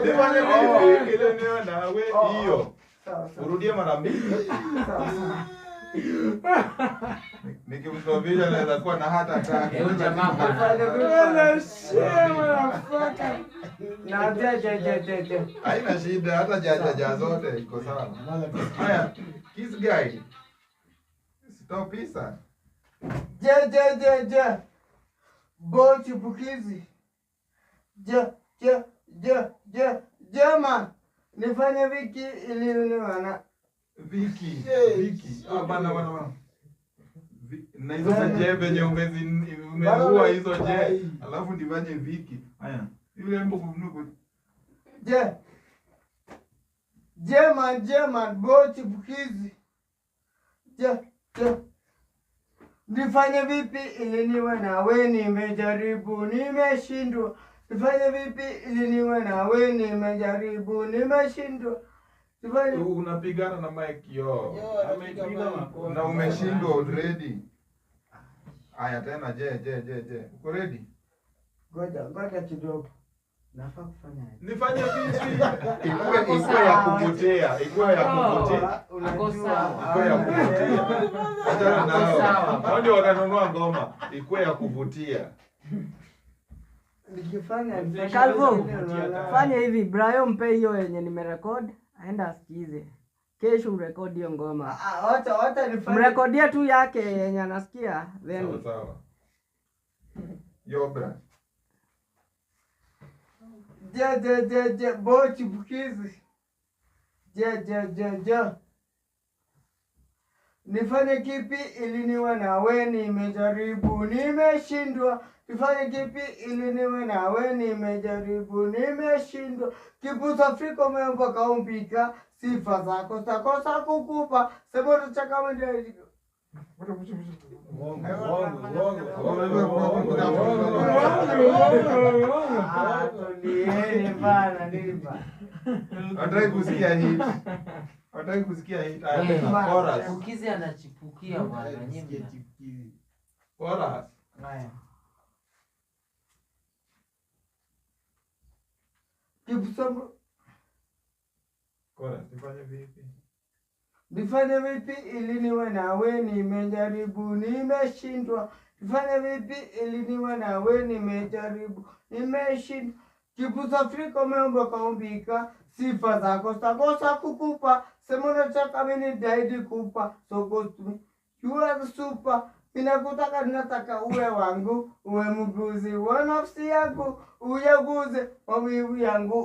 Nifanye vipi ili niwe nawe hiyo. Sawa sawa. Urudie mara mbili. Sawa sawa. Nikimsafisha naweza kuwa na hata attack. Huyu jamaa bwana. Nifanye vipi? Wala shit, motherfucker. Na je je je je je. Haina shida, hata jaja zote iko sawa. Haya, kiss guy. Stop isa. Je je je je. Bo chipukizi. Je je je je jema. Nifanye viki ili niwe na Viki, Viki. Ah, bana bana bana. Na hizo je venye umeua hizo je. Alafu ndifanye Viki. Haya. Yule mbo kumnuko. Je. Jema jema bo chipukizi. Je je. Nifanye vipi ili niwe nawe? Nimejaribu, nimeshindwa. Nifanye vipi ili niwe nawe? Nimejaribu, nimeshindwa. Nifanye Unapigana na mic yo. Amepiga makofi. Na umeshindwa already. Haya tena je je je je. Uko ready? Ngoja, ngoja kidogo. Nafaa kufanya aje? Nifanye vipi? Ikuwe ya kuvutia, ikuwe ya kuvutia. Ako sawa. Ikuwe ya kuvutia. Achana Ako nao. sawa. Hao ndio watanunua ngoma. Ikuwe ya kuvutia. Nikifanya nifanye Calvo, vipi ili niwe nawe? fanya hivi, Brayo mpe hiyo yenye nimerekod, aenda asikize. Kesho urekodi hiyo ngoma. Ah, wacha wacha nifanye. Mrekodie tu yake yenye anasikia Sawa then sawa. Yo bra. Je je je je bo chipukizi. Je je je je. Nifanye kipi ili niwe nawe? Nimejaribu, nimeshindwa. Nifanye kipi ili niwe nawe? Nimejaribu, nimeshindwa. Kipusa Afrika umeumba kaumbika, sifa zako takosa kukupa. Sema chakama ndio. Ah, tulieni bana, nini bana. Hataki kusikia hit. Hataki kusikia hit. Haya tena chorus. Chipukizi anachipukia bwana nyinyi. Chorus. Haya. Kipusa Chorus. Nifanye vipi? Nifanye vipi ili niwe nawe? Nimejaribu, nimeshindwa. Nifanye vipi ili niwe nawe? Nimejaribu, nimeshindwa. Kipusa Afrika umeumba kaumbika, sifa zako takosa kukupa. Sema unataka mimi daidi kupa, so go to me. You are the super. Ninakutaka, ninataka uwe wangu, uwe mguzi wa nafsi yangu, uyaguze maumivu yangu.